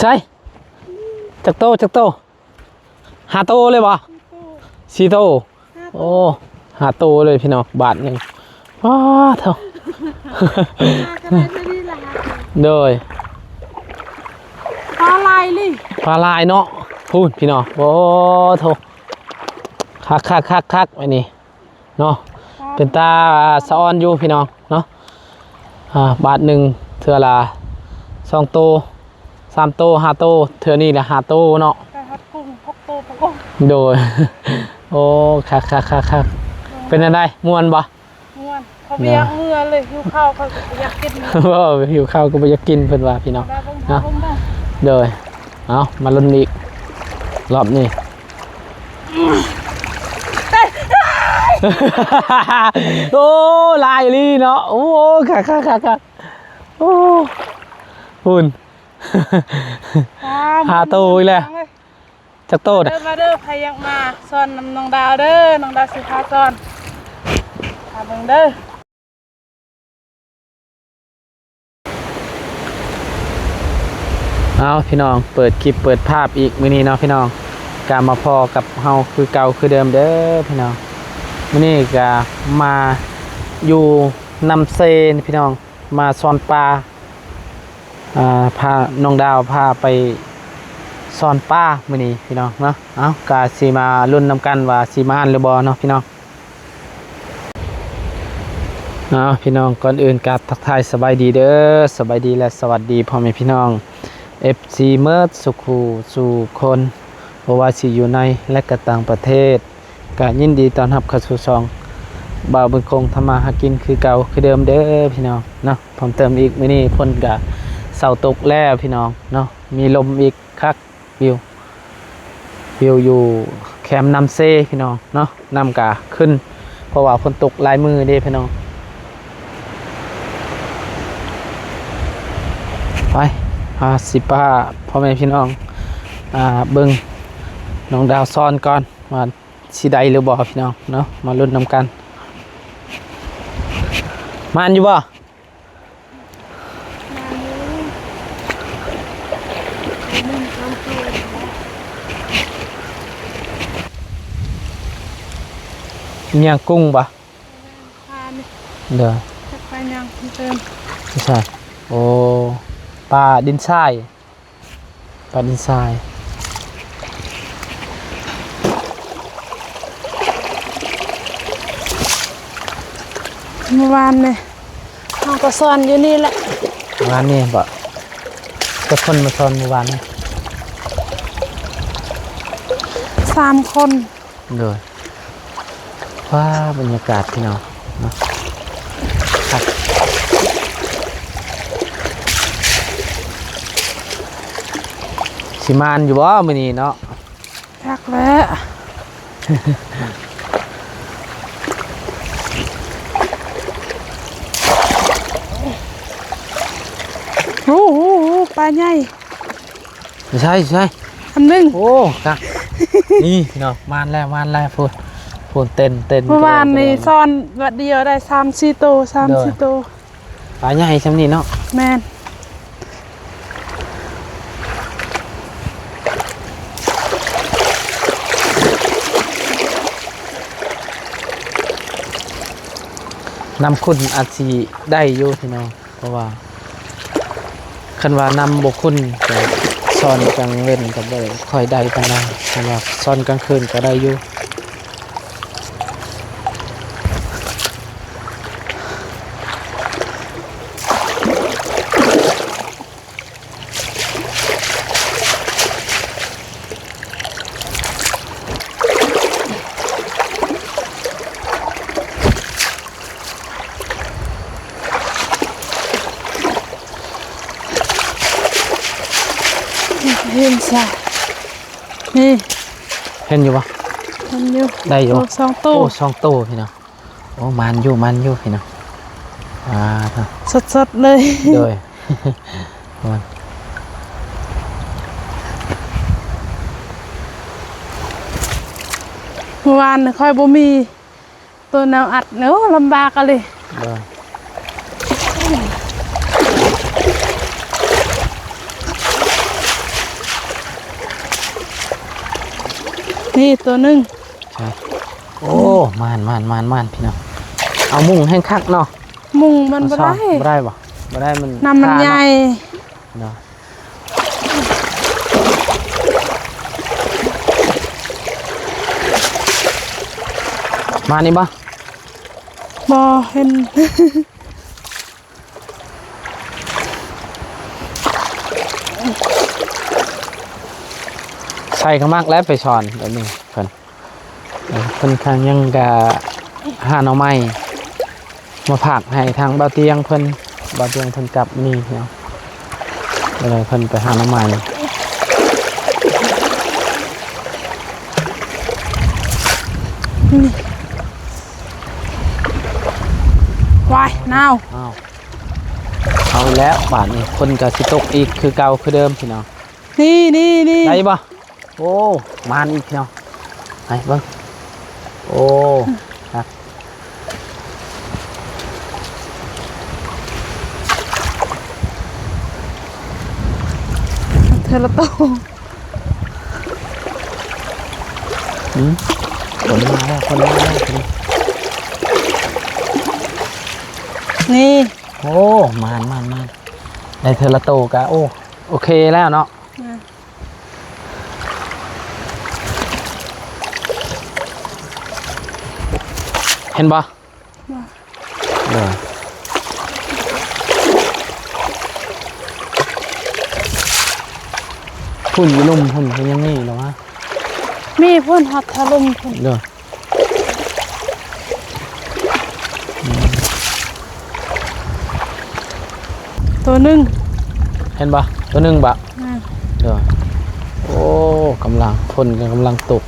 ໃສ່ ຈັກໂຕ ຈັກໂຕ? ຫ້າໂຕເລີຍບໍ່? ສີ່ໂຕ ຫ້າໂຕ ໂອ້ ຫ້າໂຕເລີຍພີ່ນ້ອງ ບາດໜຶ່ງ ປາດໂທ້ ໂດຍ ປາຫຼາຍລີ ປາຫຼາຍເນາະ ພຸ້ນພີ່ນ້ອງ ໂອ້ໂທ້ ຄັກໆໆໆ ອັນນີ້ ເນາະ ເປັນຕາສະອອນຢູ່ພີ່ນ້ອງເນາະ ອ່າ ບາດໜຶ່ງເທື່ອລະສອງໂຕ ສາມໂຕ ຫ້າໂຕ ເທື່ອນີ້ລະຫ້າໂຕເນາະ ໄດ້ຮອດກຸ້ງຫົກໂຕປະກອບ ໂດຍ ໂອ້ ຄັກໆໆໆ ເປັນຈັ່ງໃດ ມ່ວນບໍ່? ມ່ວນ ເຂົາບໍ່ຢາກເມືອເລີຍ ຫິວເຂົ້າ ເຂົາຢາກກິນ ບໍ່ ຫິວເຂົ້າກໍບໍ່ຢາກກິນ ເພິ່ນວ່າພີ່ນ້ອງເນາະ ໂດຍ ເອົາ ມາລຸ້ນອີກ ລອບນີ້ ໂອ້ ຫຼາຍອີ່ຫຼີເນາະ ໂອ້ ຄັກໆໆໆ ໂອ້ ພຸ້ນ ຫ້າໂຕອີກແລ້ວ ຈັກໂຕນະ ມາເດີ ມາເດີ ໃຜຢາກມາຊ່ອນນຳນ້ອງດາວເດີ ນ້ອງດາວຊິພາຊ່ອນ ພາເບິ່ງເດີ. ເອົາ ພີ່ນ້ອງ ເປີດຄລິບເປີດພາບອີກມື້ນີ້ເນາະພີ່ນ້ອງ ກະມາພໍ້ກັບເຮົາຄືເກົ່າຄືເດີມເດີພີ່ນ້ອງ ມື້ນີ້ກະມາຢູ່ນ້ຳເຊພີ່ນ້ອງ ມາຊ່ອນປາ ອ່າ ພານ້ອງດາວພາໄປຊ່ອນປາມື້ນີ້ພີ່ນ້ອງເນາະ ເອົາ ກະຊິມາລຸ້ນນຳກັນວ່າຊິໝານຫຼືບໍ່ເນາະພີ່ນ້ອງ. ເອົາ ພີ່ນ້ອງ ກ່ອນອື່ນກາບທັກທາຍສະບາຍດີເດີ ສະບາຍດີ ແລະ ສະຫວັດດີພໍ່ແມ່ພີ່ນ້ອງ ເອັຟຊີ ເໝິດສູ່ຄູ່ສູ່ຄົນ ບໍ່ວ່າຊິຢູ່ໃນ ແລະ ກະຕ່າງປະເທດ ກະຍິນດີຕ້ອນຮັບເຂົ້າສູ່ຊ່ອງບ່າວເບິ່ງຄົງທຳມາຫາກິນຄືເກົ່າຄືເດີມເດີພີ່ນ້ອງເນາະ ເພີ່ມເຕີມອີກມື້ນີ້ຝົນກະເຊົາຕົກແລ້ວພີ່ນ້ອງເນາະ ມີລົມອີກ ຄັກ ວິວ ວິວຢູ່ແຄມນ້ຳເຊພີ່ນ້ອງເນາະ ນ້ຳກະຂຶ້ນ ເພາະວ່າຝົນຕົກຫຼາຍມື້ເດ້ພີ່ນ້ອງ ໄປ ພາ ຊິພາພໍ່ແມ່ພີ່ນ້ອງ ອ່າ ເບິ່ງນ້ອງດາວຊ່ອນກ່ອນວ່າຊິໄດ້ຫຼືບໍ່ພີ່ນ້ອງເນາະ ມາລຸ້ນນຳກັນ ໝານຢູ່ບໍ່? ຍ່າງກຸ້ງບໍ່? ເດີ ຈັກໄປຍ່າງເຕີມ ໃຊ່ ໂອ້ ປາດິນຊາຍ. ປານິນຊາຍ ມື້ວານນີ້ເຮົາກໍຊ່ອນຢູ່ນີ້ແຫຼະ ວານນີ້ບໍ? ຈັກຄົນມາຊ່ອນມື້ວານນີ້? ສາມຄົນ. ໂດຍ ວ້າ ບັນຍາກາດພີ່ນ້ອງເນາະ ຄັກ ຊິມານຢູ່ບໍ່ມື້ນີ້ເນາະ? ຈັກແຫຼະ ໂອ້ໂຫ ປາໃຫຍ່. ໃຊ່ ໃຊ່ ອັນໜຶ່ງ ໂອ້ ຄັກ ນີ້ພີ່ນ້ອງ ມານແລ້ວ ມານແລ້ວ ພຸ້ນ ພຸ້ນ ເຕັ້ນ ເຕັ້ນ ມື້ວານນີ້ຊ່ອນບາດດຽວໄດ້ສາມສີ່ໂຕ ສາມສີ່ໂຕ ປາໃຫຍ່ຊ່ຳນີ້ເນາະ ແມ່ນ ນ້ຳຂຸ້ນອາດຊິໄດ້ຢູ່ພີ່ນ້ອງ. ເພາະວ່າຄັນວ່ານ້ຳບໍ່ຂຸ້ນກໍຊ່ອນກາງເວັນກໍບໍ່ຄ່ອຍໄດ້ປານໃດ ຄັນວ່າຊ່ອນກາງຄືນກໍໄດ້ຢູ່. ເຫັນຊະ ນີ້ ເຫັນຢູ່ບໍ່? ເຫັນຢູ່ ໄດ້ຢູ່ ໂອ້ ສອງໂຕ ໂອ້ ສອງໂຕພີ່ນ້ອງ. ໂອ້ ມານຢູ່ ມານຢູ່ພີ່ນ້ອງ ອ່າ ສົດໆເລີຍ ໂດຍ ມື້ວານຂ້ອຍບໍ່ມີໂຕແນວອັດ ໂອ້ ລຳບາກອີ່ຫຼີ ໂດຍ. ນີ້ໂຕໜຶ່ງ. ໃຊ່ ໂອ້ ມານໆໆໆ ພີ່ນ້ອງ ເອົາມຸງແຮງຄັກເນາະ. ມຸງມັນບໍ່ໄດ້ ບໍ່ໄດ້ບໍ່? ບໍ່ໄດ້ ມັນ ນ້ຳມັນໃຫຍ່ເນາະ. ມານີ້ບໍ່? ບໍ່ເຫັນ. ໃສ່ກະມັກແລ້ວໄປຊ່ອນແບບນີ້ ເພິ່ນ ເອີ ເພິ່ນກະຍັງກະຫາໜໍ່ໄມ້ມາຝາກໃຫ້ທາງບ່າວຕຽງເພິ່ນ. ບ່າວຕຽງເພິ່ນກັບມື້ນີ້ເນາະ ເອີ ເພິ່ນໄປຫາໜໍ່ໄມ້. ວ້າຍ ໜາວ ອ້າວ ເອົາແລ້ວບາດນີ້ ຝົນກໍຊິຕົກອີກຄືເກົ່າຄືເດີມພີ່ນ້ອງ. ນີ້ໆໆ ໄດ້ບໍ່? ໂອ້ ມານອີກພີ່ນ້ອງ ໃຫ້ເບິ່ງ. ໂອ້ ຄັກ ເທື່ອລະໂຕ. ອືມ ຝົນມາແລ້ວ ຝົນມາແລ້ວ. ນີ້ ໂອ້ ມານໆໆ ໄດ້ເທື່ອລະໂຕກະ ໂອ້ ໂອເຄແລ້ວເນາະ. ອືມ ເຫັນບໍ່? ເອີ ພຸ້ນຢູ່ລຸ່ມພຸ້ນ ເພິ່ນຍັງມີຢູ່ລະວະ? ມີພຸ້ນ ຮອດທະລຸ່ມພຸ້ນ. ເດີ ໂຕໜຶ່ງ ເຫັນບໍ່? ໂຕໜຶ່ງບໍ່? ອືມ ເດີ ໂອ້ ກຳລັງ ຝົນກໍກຳລັງຕົກ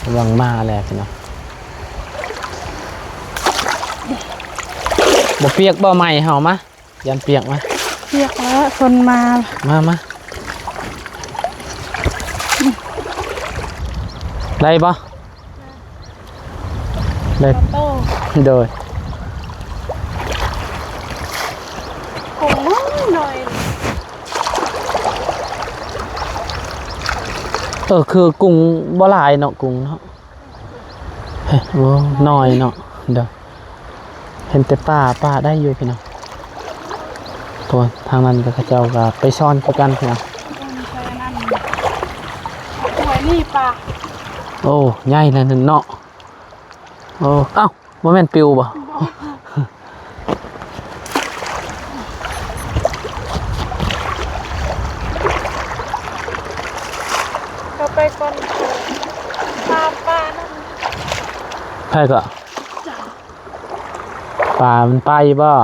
ກຳລັງມາແລ້ວພີ່ນ້ອງ. ບໍ່ປຽກບໍ່ ໄມ້ເຮົາມາ ຢ້ານປຽກມາ. ປຽກແລ້ວ ຝົນມາ ມາ ມາ ໄດ້ບໍ່? ໄດ້ ໂຕ ໂດຍ ກົງນ້ອຍໆ. ເອີ ຄືກຸງບໍ່ຫຼາຍເນາະ ກຸງເນາະ. ໂອ້ ນ້ອຍເນາະ ເດີ ເຫັນແຕ່ປາ ປາໄດ້ຢູ່ພີ່ນ້ອງ. ໂອ້ ທາງນັ້ນກໍເຂົາເຈົ້າກໍໄປຊ່ອນຄືກັນພີ່ນ້ອງ. ໂອ້ ໃຫຍ່ແລ້ວນັ້ນເນາະ. ໂອ້ ເອົ້າ ບໍ່ແມ່ນປິວບໍ່? ບໍ່ ເຂົ້າໄປກ່ອນ ປາ ປານັ້ນ ໃຜກໍ ປາມັນໄປບໍ່?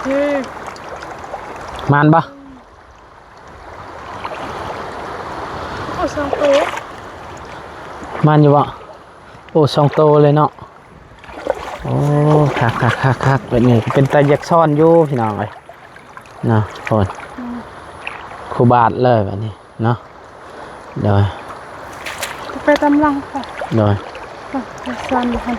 ເອີ ມານບໍ່? ໂອ້ ສອງໂຕ ມານຢູ່ບໍ່? ໂອ້ ສອງໂຕເລີຍເນາະ. ໂອ້ ຄັກໆໆໆ ແບບນີ້ເປັນຕາຢາກຊ້ອນຢູ່ພີ່ນ້ອງເອີຍເນາະ. ໂອ້ຍ ອືມ ຄູ່ບາດເລີຍບາດນີ້ເນາະ. ໂດຍ ໄປຕາມຫຼັງໄປ ໂດຍ ໄປ ໄປຊ້ອນຢູ່ຫັ້ນ.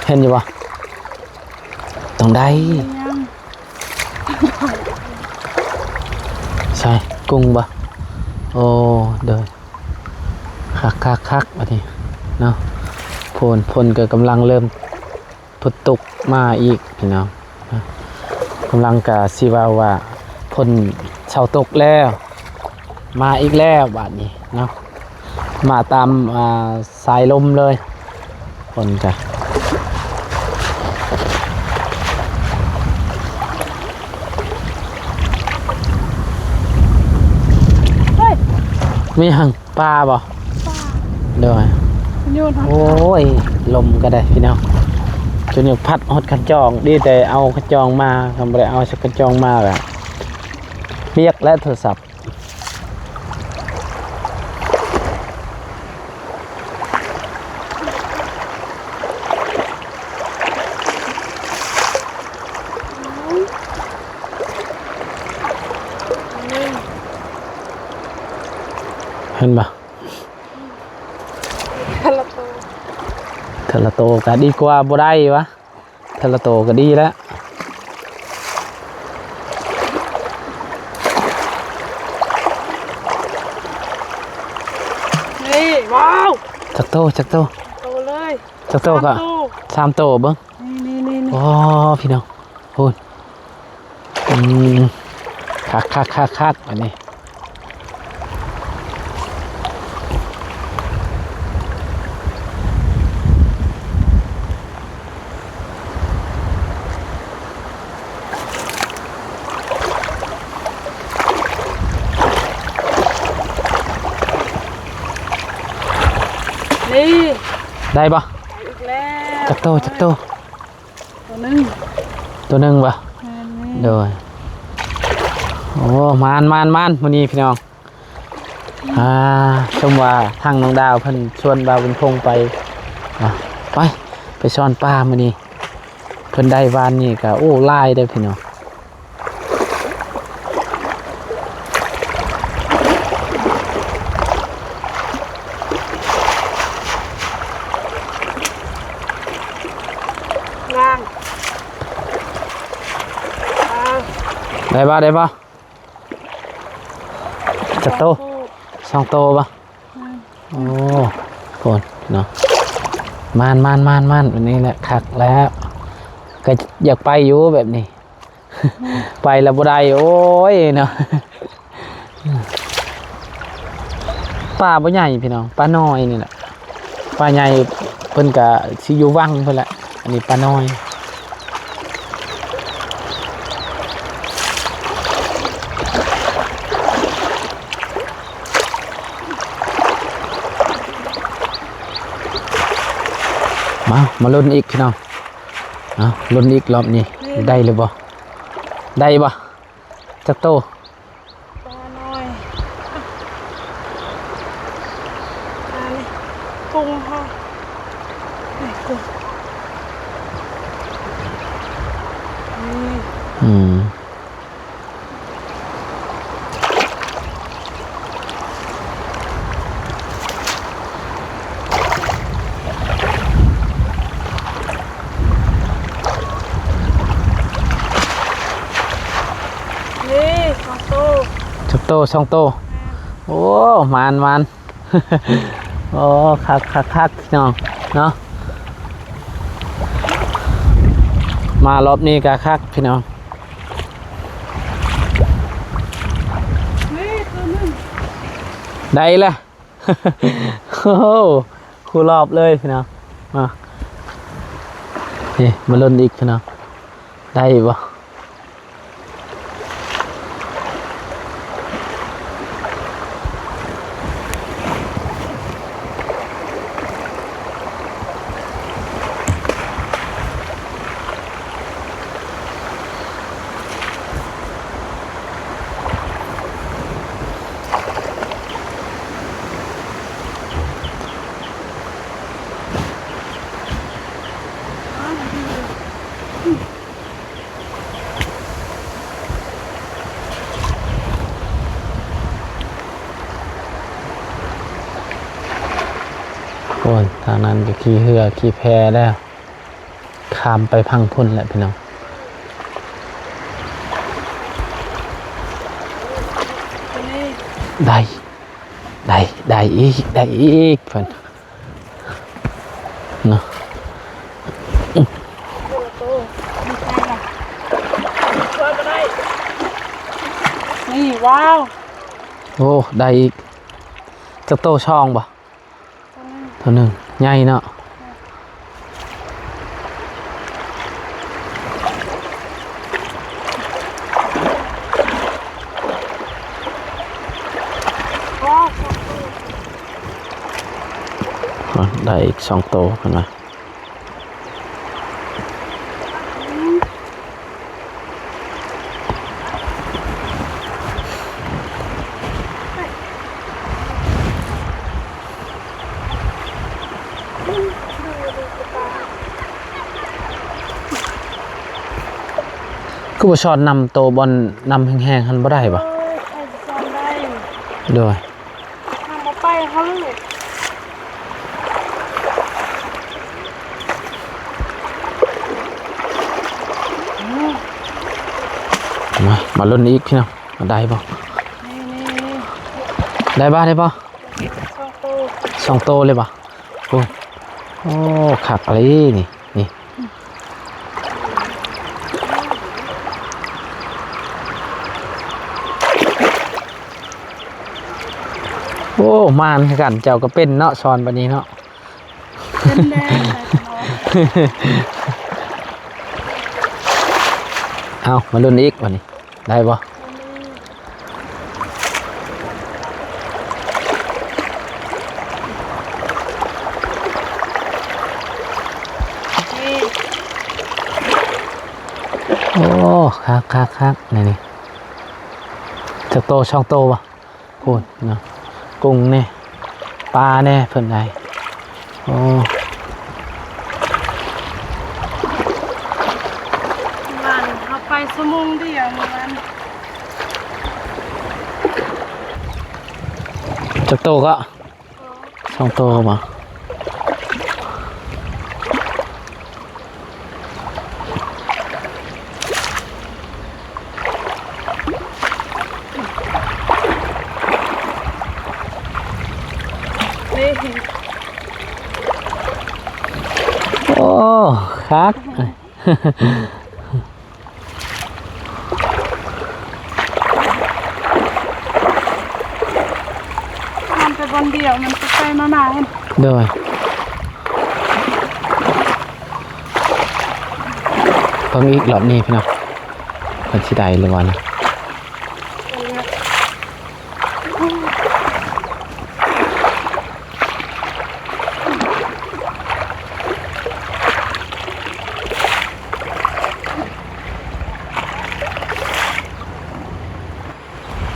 ເຫັນຢູ່ບໍ່? ຕ້ອງໄດ້ ຍັງ ໃສ່ກຸ້ງບໍ່? ໂອ້ ໂດຍ ຄັກໆໆ ບາດນີ້ເນາະ. ຝົນ ຝົນກໍກຳລັງເລີ່ມ ຝົນຕົກມາອີກພີ່ນ້ອງ ກຳລັງກະຊິເວົ້າວ່າຝົນເຊົາຕົກແລ້ວ ມາອີກແລ້ວບາດນີ້ເນາະ ມາຕາມ ອ່າ ສາຍລົມເລີຍ ຝົນກະ ເຮີ້ຍ ມີຫຍັງ? ປາບໍ່? ປາ ໂດຍ ໂອ້ຍ ລົມກໍໄດ້ພີ່ນ້ອງ ຈົນຢາກພັດຮອດຄັນຈອງ ດີແຕ່ເອົາຄັນຈອງມາ ຄັນບໍ່ໄດ້ເອົາສັກຄັນຈອງມາກະປຽກແລ້ວໂທລະສັບ. ເຫັນບໍ່? ເທື່ອລະໂຕ ເທື່ອລະໂຕກະດີກວ່າບໍ່ໄດ້ວະ. ເທື່ອລະໂຕກະດີແລ້ວ. ນີ້ ວ້າວ ຈັກໂຕ ຈັກໂຕ? ໂຕເລີຍ ຈັກໂຕກະ? ສາມໂຕ ສາມໂຕເບິ່ງ. ນີ້ໆໆໆ ໂອ້ ພີ່ນ້ອງ ໂອ້ຍ ອືມ ຄັກໆໆໆ ອັນນີ້. ນີ້ ໄດ້ບໍ່? ໄດ້ອີກແລ້ວ. ຈັກໂຕ ຈັກໂຕ? ໂຕໜຶ່ງ ໂຕໜຶ່ງບໍ່? ແມ່ນ ໂດຍ. ໂອ້ ໝານໆໆ ມື້ນີ້ພີ່ນ້ອງ. ອ່າ ສົມວ່າທາງນ້ອງດາວເພິ່ນຊວນບ່າວບຸນພົງໄປ ອ່າ ໄປ ໄປຊ່ອນປາມື້ນີ້ ເພິ່ນໄດ້ວານນີ້ກະ ໂອ້ ຫຼາຍເດີ້ພີ່ນ້ອງ. ໄດ້ບໍ່? ໄດ້ບໍ່? ຈັກໂຕ? ສອງໂຕບໍ່? ອືມ ໂອ້ ໂພດເນາະ. ມານໆໆໆ ອັນນີ້ແຫຼະຄັກແລ້ວ ກະຢາກໄປຢູ່ແບບນີ້ ອືມ ໄປແລ້ວບໍ່ໄດ້ ໂອ້ຍເນາະ. ປາບໍ່ໃຫຍ່ພີ່ນ້ອງ ປານ້ອຍນີ້ແຫຼະ. ປາໃຫຍ່ເພິ່ນກະຊິຢູ່ວັງພຸ້ນແຫຼະ ອັນນີ້ປານ້ອຍ. ມາ ມາລຸ້ນອີກພີ່ນ້ອງເນາະ ລຸ້ນອີກ ລອບນີ້ ນີ້ ໄດ້ຫຼືບໍ່? ໄດ້ບໍ່? ຈັກໂຕ? ປານ້ອຍ ອັນນີ້ ກຸ້ງເຮົາ ນີ້ ກຸ້ງ ນີ້ ອືມ ນີ້ ສອງໂຕ ຈັກໂຕ? ສອງໂຕ ແມ່ນ ໂອ້ ໝານໆ ໂອ້ ຄັກໆໆ ພີ່ນ້ອງເນາະ ມາລອບນີ້ກະຄັກພີ່ນ້ອງ. ນີ້ໂຕໜຶ່ງ ໄດ້ລະ ໂອ້ໂຫ ຄູ່ລອບເລີຍພີ່ນ້ອງ ມາ ນີ້ ມາລຸ້ນອີກພີ່ນ້ອງ ໄດ້ບໍ່? ໂອ້ຍ ທາງນັ້ນກະຂີ່ເຮືອຂີ່ແພແລ້ວ ຂ້າມໄປຝັ່ງພຸ້ນແຫຼະພີ່ນ້ອງ. ໄດ້ ໄດ້ ໄດ້ອີກ ໄດ້ອີກເພິ່ນ ເນາະ ນີ້ ວ້າວ ໂອ້ ໄດ້ອີກ ຈັກໂຕ? ສອງບໍ່? ໂຕໜຶ່ງ ໂຕໜຶ່ງ ໃຫຍ່ເນາະ. ອໍ ໄດ້ອີກສອງໂຕເພິ່ນວ່າ. ຄືບໍ່ຊ້ອນນຳໂຕບ່ອນນ້ຳແຮງໆຫັ້ນບໍ່ໄດ້ບໍ່? ໂອ້ຍ ໃຜຊິຊ້ອນໄດ້? ໂດຍ ນຳບໍ່ໄປເຮົາເລີຍ. ມາ ມາລຸ້ນອີກພີ່ນ້ອງ ວ່າໄດ້ບໍ່? ນີ້ໆ ໄດ້ບໍ່ ໄດ້ບໍ່? ສອງໂຕ ສອງໂຕເລີຍບໍ່? ໂອ້ ໂອ້ ຄັກອີ່ຫຼີນີ້ ນີ້ ໂອ້ ໝານຄືກັນ ເຈົ້າກໍເປັນເນາະ ສອນປານນີ້ເນາະ. ເປັນແດ່ ເອົາ ມາລຸ້ນອີກບາດນີ້ ໄດ້ບໍ່? ໂອ້ ຄັກໆໆ ນີ້ ນີ້ ຈັກໂຕ ສອງໂຕບໍ່? ພຸ້ນເນາະ ກຸ້ງແດ່ ປາແດ່ ເພິ່ນໄດ້. ໂອ້ ວານເຮົາໄປຊົ່ວໂມງດຽວມື້ວານ. ຈັກໂຕກໍ? ສອງໂຕບໍ່? ໂອ້ ຄັກ. ມັນໄປບ່ອນດຽວ ມັນໄປໄປມາມາ. ໂດຍ ເບິ່ງອີກລອບນີ້ພີ່ນ້ອງ ເພິ່ນຊິໄດ້ຫຼືບໍ່ນະ?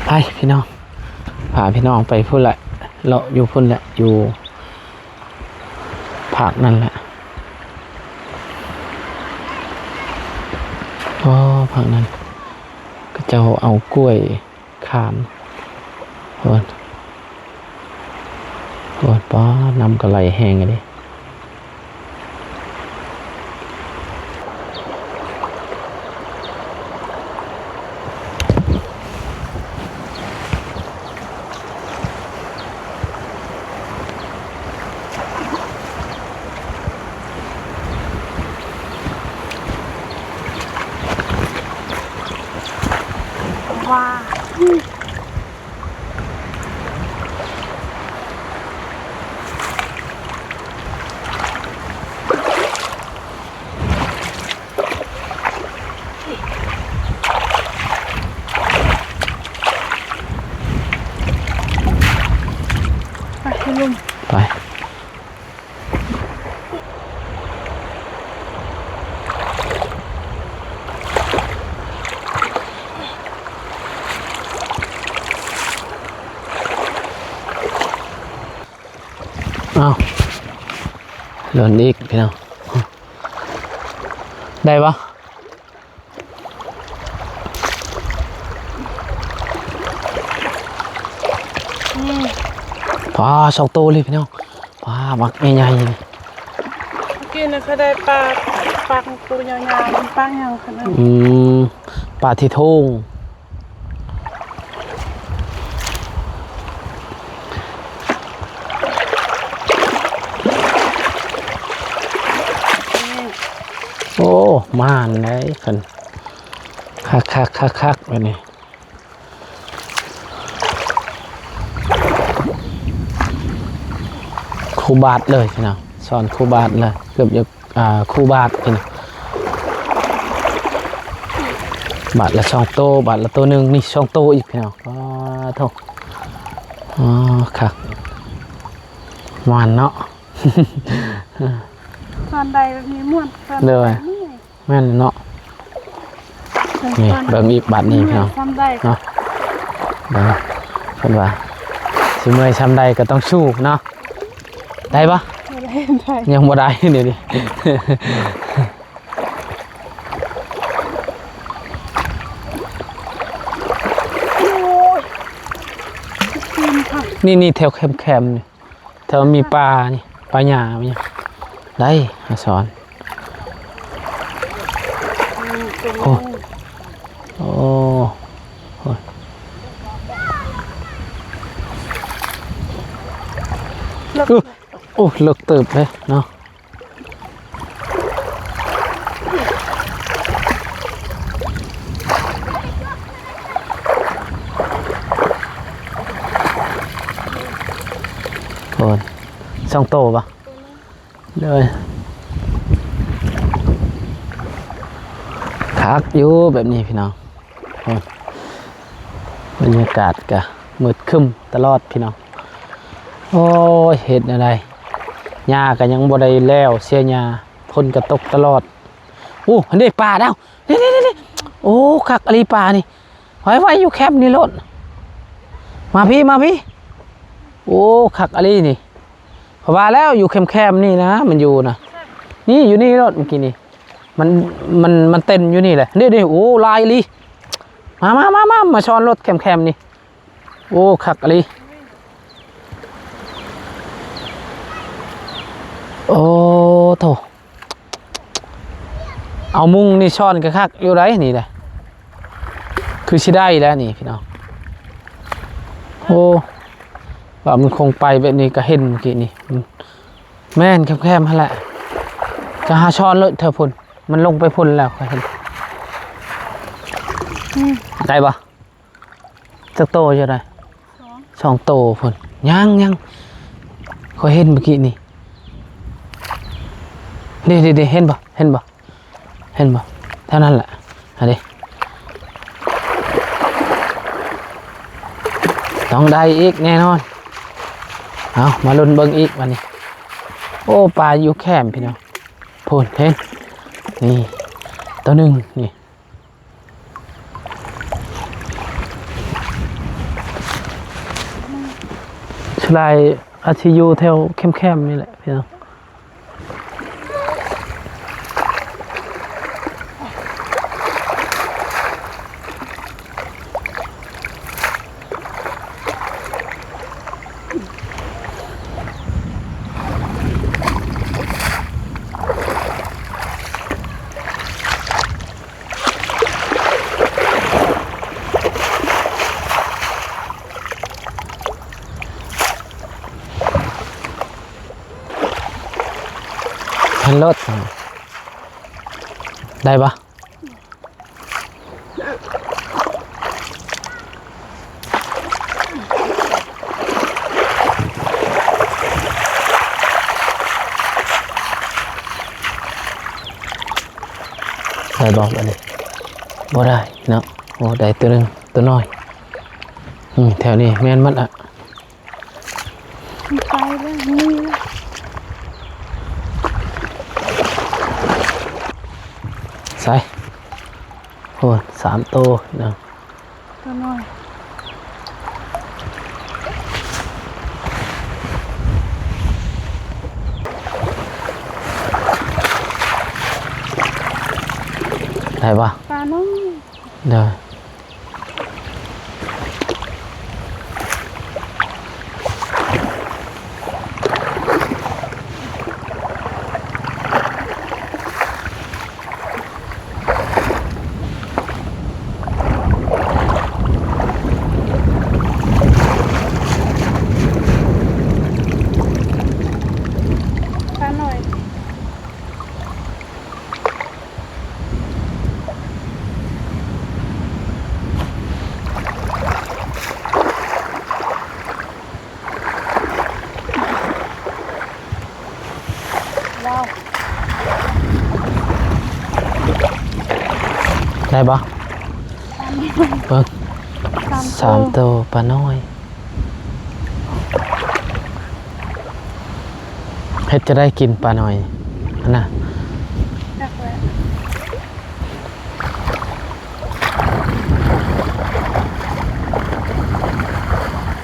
ໄປພີ່ນ້ອງ ພາພີ່ນ້ອງໄປພຸ້ນແຫຼະ ເລາະຢູ່ພຸ້ນແຫຼະ ຢູ່ພາກນັ້ນແຫຼະ. ອໍ ພາກນັ້ນ ເຂົາເຈົ້າເອົາກ້ວຍ ຂາມ ໂອ້ຍ ໂອ້ຍ ປ້າ ນ້ຳກໍໄຫຼແຮງອີ່ຫຼີ. ວ້າວ ໄປ ລຸງ ໄປ. ອ້າວ ຫຼົ່ນອີກພີ່ນ້ອງ ໄດ້ບໍ່? ອືມ ປາ ສອງໂຕເລີຍພີ່ນ້ອງ ປາ ບັກໃຫຍ່ໆ ເມື່ອກີ້ນີ້ເຂົາໄດ້ປາ ປາກໂຕຍາວໆ ມັນປາກຫຍັງຂະໜາດ ອືມ ປາທີ່ໂທງ. ໂອ້ ມານໄດ໋ເພິ່ນ ຄັກໆໆໆ ບາດນີ້ ຄູ່ບາດເລີຍພີ່ນ້ອງ ຊ້ອນຄູ່ບາດເລີຍ ເກືອບຈະ ອ່າ ຄູ່ບາດພີ່ນ້ອງ ບາດລະສອງໂຕ ບາດລະໂຕໜຶ່ງ ນີ້ສອງໂຕອີກພີ່ນ້ອງ ປາໂທ້ ອໍ ຄັກ ມ່ວນເນາະ ຕອນໃດແບບນີ້ມ່ວນ ຕອນໃດເມື່ອຍ ໂດຍ ແມ່ນເນາະ ນີ້ ເບິ່ງອີກບາດນີ້ພີ່ນ້ອງ ເນາະ ເບິ່ງ ເພິ່ນວ່າຊິເມື່ອຍຊ່ຳໃດກໍຕ້ອງສູ້ເນາະ ໄດ້ບໍ່? ບໍ່ໄດ້ ໄດ້ ຍັງບໍ່ໄດ້ ດຽວນີ້ ໂ ນີ້ໆ ແຖວແຄມໆ ນີ້ ແຖວມີປານີ້ ປາຫຍ້າ ໄດ້ ຫາສອນ. ໂອ້ ໂອ້ ໂອ້ຍ ເລິກ ໂອ້ ເລິກເຕີບເດ້ເນາະ. ໂອ້ຍ ສອງໂຕບໍ່? ໂດຍ ຄັກຢູ່ແບບນີ້ພີ່ນ້ອງ. ໂອ້ ບັນຍາກາດກະມືດຄຶ້ມຕະຫຼອດພີ່ນ້ອງ. ໂອ້ຍ ເຮັດແນວໃດ ຫຍ້າກະຍັງບໍ່ໄດ້ແລ້ວ ເສຍຫຍ້າ ຝົນກະຕົກຕະຫຼອດ. ໂອ້ ຫັ້ນເດ້ປາດາວ ນີ້ໆໆ ໂອ້ ຄັກອີ່ຫຼີປານີ້. ໄວ້ໆ ຢູ່ແຄມນີ້ໂລດ ມາພີ້ ມາພີ້. ໂອ້ ຄັກອີ່ຫຼີນີ້. ເພາະວ່າແລ້ວ ຢູ່ແຄມໆ ນີ້ນະ ມັນຢູ່ນະ ນີ້ ຢູ່ນີ້ໂລດ ເມື່ອກີ້ນີ້ ມັນ ມັນ ມັນເຕັ້ນຢູ່ນີ້ແຫຼະ. ນີ້ໆ ໂອ້ ຫຼາຍອີ່ຫຼີ. ມາ ມາ ມາ ມາ ມາຊ້ອນໂລດແຄມໆ ນີ້. ໂອ້ ຄັກອີ່ຫຼີ. ໂອ້ໂທ້ ເອົາມຸງນີ້ຊ້ອນກະຄັກຢູ່ໃດ໋ ນີ້ແຫຼະ ຄືຊິໄດ້ແລ້ວນີ້ພີ່ນ້ອງ. ໂອ້ ວ່າມັນຄົງໄປແບບນີ້ກະເຫັນເມື່ອກີ້ນີ້. ແມ່ນແຄມໆ ຫັ້ນແຫຼະ ກະຫາຊ້ອນໂລດແຖວພຸ້ນ ມັນລົງໄປພຸ້ນແລ້ວ ຂ້ອຍເຫັນ. ອືມ ໄດ້ບໍ່? ຈັກໂຕຢູ່ໃດ໋? ສອງ ສອງໂຕພຸ້ນ. ຍັງ ຍັງ ຂ້ອຍເຫັນເມື່ອກີ້ນີ້. ນີ້ໆໆ ເຫັນບໍ່? ເຫັນບໍ່? ເຫັນບໍ່? ເທົ່ານັ້ນແຫຼະ ຫັ້ນເດ້ ຕ້ອງໄດ້ອີກແນ່ນອນ. ເອົາ ມາລຸ້ນເບິ່ງອີກບາດນີ້. ໂອ້ ປາຢູ່ແຄມພີ່ນ້ອງ ພຸ້ນ ເຫັນ ນີ້ ໂຕໜຶ່ງນີ້. ສ່ວນຫຼາຍອາດຊິຢູ່ແຖວແຄມໆ ນີ້ແຫຼະພີ່ນ້ອງ. ເຫັນໂລດ ໄດ້ບໍ່? ໄດ້ບໍ່ບາດນີ້? ບໍ່ໄດ້ເນາະ. ໂອ້ ໄດ້ໂຕໜຶ່ງ ໂຕນ້ອຍ. ອືມ ແຖວນີ້ແມ່ນໝົດອະ. ໄປແລ້ວ ນີ້ແຫຼະ ໃສ່ ໂອ້ ສາມໂຕພີ່ນ້ອງ ໂຕນ້ອຍ. ໄດ້ບໍ່? ປານ້ອຍ. ໂດຍ. ປານ້ອຍ. ໄດ້ບໍ່? ເບິ່ງ ສາມໂຕ ສາມໂຕ ປານ້ອຍ. ເຮັດຈັ່ງໃດກິນປານ້ອຍຫັ້ນນະ? ຈັກແຫຼະ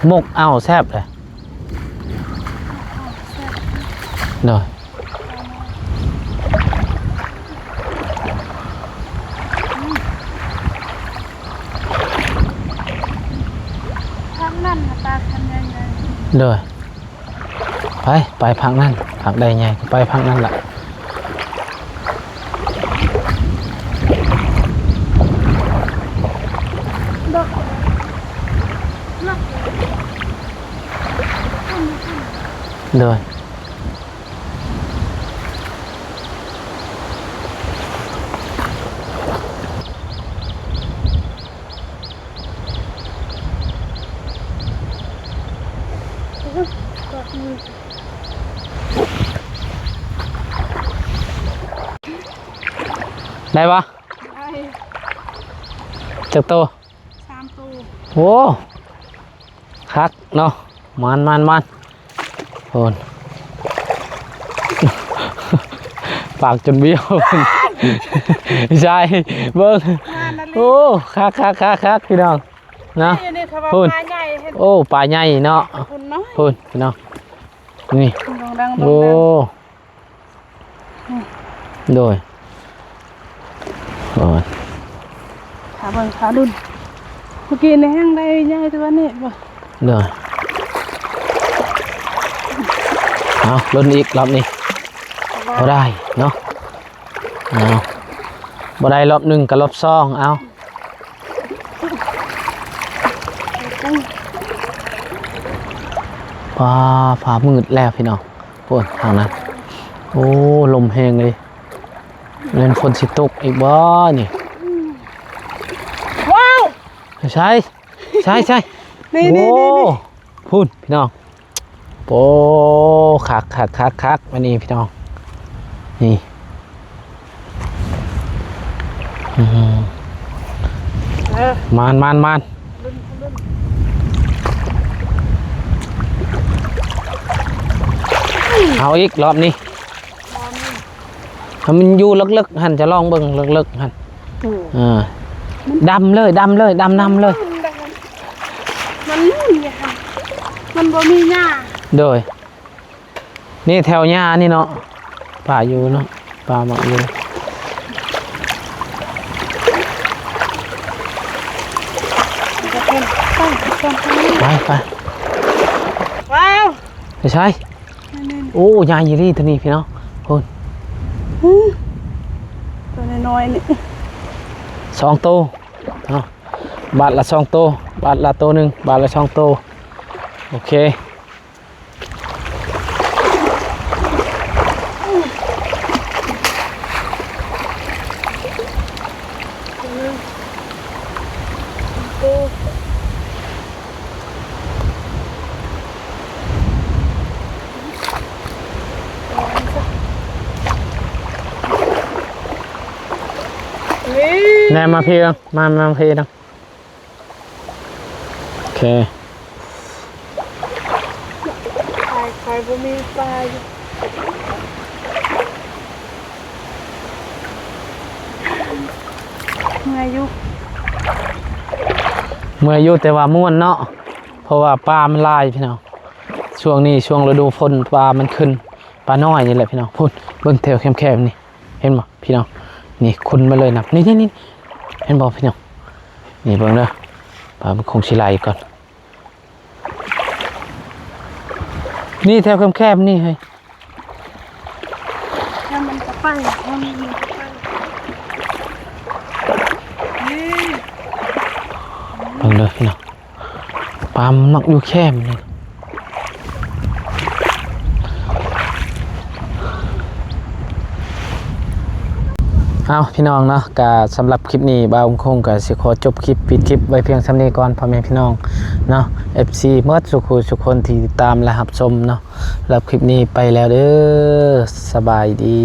ໝົກເອົາແຊບເດ້. ໂດຍ. ທາງນັ້ນນະ ປາຄັນໃຫຍ່ໆ. ໂດຍ ໄປ ໄປພັກນັ້ນ ພັກໃດໃຫຍ່ກໍໄປພັກນັ້ນລະ. ໂດຍ. ໄດ້ບໍ່? ໄດ້. ຈັກໂຕ? ສາມໂຕ. ໂອ້ ຄັກເນາະ ມານໆໆ ໂອ້ນ ປາກຈົນບ້ຽວ ໃຊ່ ເບິ່ງ ໂອ້ ຄັກໆໆໆ ພີ່ນ້ອງເນາະ ນີ້ເຂົາວ່າ ພຸ້ນ ປາໃຫຍ່ ໂອ້ ປາໃຫຍ່ເນາະ ພຸ້ນເນາະ ພຸ້ນ ພີ່ນ້ອງ ນີ້ ໂອ້ ອືມ ໂດຍ ໂດຍ ຖ້າເບິ່ງ ຖ້າລຸ້ນ ເມື່ອກີ້ນີ້ແຮ່ງໄດ້ໃຫຍ່ແຕ່ວ່ານີ້ບໍ່ ໂດຍ ເອົາ ລຸ້ນອີກລອບນີ້ ບໍ່ ບໍ່ໄດ້ເນາະ ເອົາ ບໍ່ໄດ້ລອບໜຶ່ງກໍລອບສອງ ເອົາ ຟ້າ ຟ້າມືດແລ້ວພີ່ນ້ອງ. ໂອ້ຍ ທາງນັ້ນ ໂອ້ ລົມແຮງເລີຍ ແມ່ນຝົນຊິຕົກອີກບໍ່ນີ້ ວ້າວ ໃສ່ ໃສ່ ໃສ່ ນີ້ ໂອ້ ນີ້ ນີ້ ພຸ້ນພີ່ນ້ອງ ໂອ້ ຄັກໆໆໆ ອັນນີ້ພີ່ນ້ອງ ນີ້ ອືມ ເອີ ມານ ມານ ມານ ເອົາອີກລອບນີ້ ລອບນີ້ ໃຫ້ມັນຢູ່ເລິກໆ ຫັ້ນ ຈະລອງເບິ່ງເລິກໆ ຫັ້ນ ອືມ ເອີ ດຳເລີຍ ດຳເລີຍ ດຳນຳເລີຍ ມັນ ມັນບໍ່ມີຫຍ້າ ໂດຍ ນີ້ແຖວຫຍ້ານີ້ເນາະ ປາຢູ່ເນາະ ປາມັກຢູ່ ໄປ ໄປ ວ້າວ ໄປໃສ ນີ້ໆ ໂອ້ ໃຫຍ່ອີ່ຫຼີໂຕນີ້ພີ່ນ້ອງ ພຸ້ນ ອືມ ໂຕນ້ອຍໆນີ້ ສອງໂຕເນາະ ບາດລະສອງໂຕ ບາດລະໂຕໜຶ່ງ ບາດລະສອງໂຕ ໂອເຄ. ແນມມາພີ້ ມາ ມາພີ້ນະ. ໂອເຄ ຂາຍ ຂາຍບໍ່ມີປາຢູ່ ເມື່ອຍຢູ່ ເມື່ອຍຢູ່ ແຕ່ວ່າມ່ວນເນາະ ເພາະວ່າປາມັນຫຼາຍພີ່ນ້ອງ ຊ່ວງນີ້ຊ່ວງລະດູຝົນປາມັນຂຶ້ນ ປານ້ອຍນີ້ແຫຼະພີ່ນ້ອງ ພຸ້ນ ເບິ່ງແຖວແຄມໆນີ້ ເຫັນບໍ່ພີ່ນ້ອງ ນີ້ຂຸ້ນມາເລີຍນະ ນີ້ໆໆ ເຫັນບໍ່ພີ່ນ້ອງ ນີ້ເບິ່ງເດີ ປາມັນຄົງຊິໄຫຼກ່ອນ ນີ້ແຖວແຄບໆນີ້ເຮີ້ຍ ແລ້ວມັນກໍໄປ ແລ້ວມັນກໍໄປ ນີ້ ເບິ່ງເດີພີ່ນ້ອງ ປາມັນມັກຢູ່ແຄມນີ້ ເອົາ ພີ່ນ້ອງເນາະ ກະສຳລັບຄລິບນີ້ ບ່າວຄົງກະຊິຂໍຈົບຄລິບ ປິດຄລິບໄວ້ພຽງສ່ຳນີ້ກ່ອນ ພໍ່ແມ່ພີ່ນ້ອງເນາະ ເອັຟຊີ ໝົດສູ່ຜູ້ສູ່ຄົນທີ່ຕິດຕາມ ແລະ ຮັບຊົມເນາະ ສຳລັບຄລິບນີ້ໄປແລ້ວເດີ ສະບາຍດີ.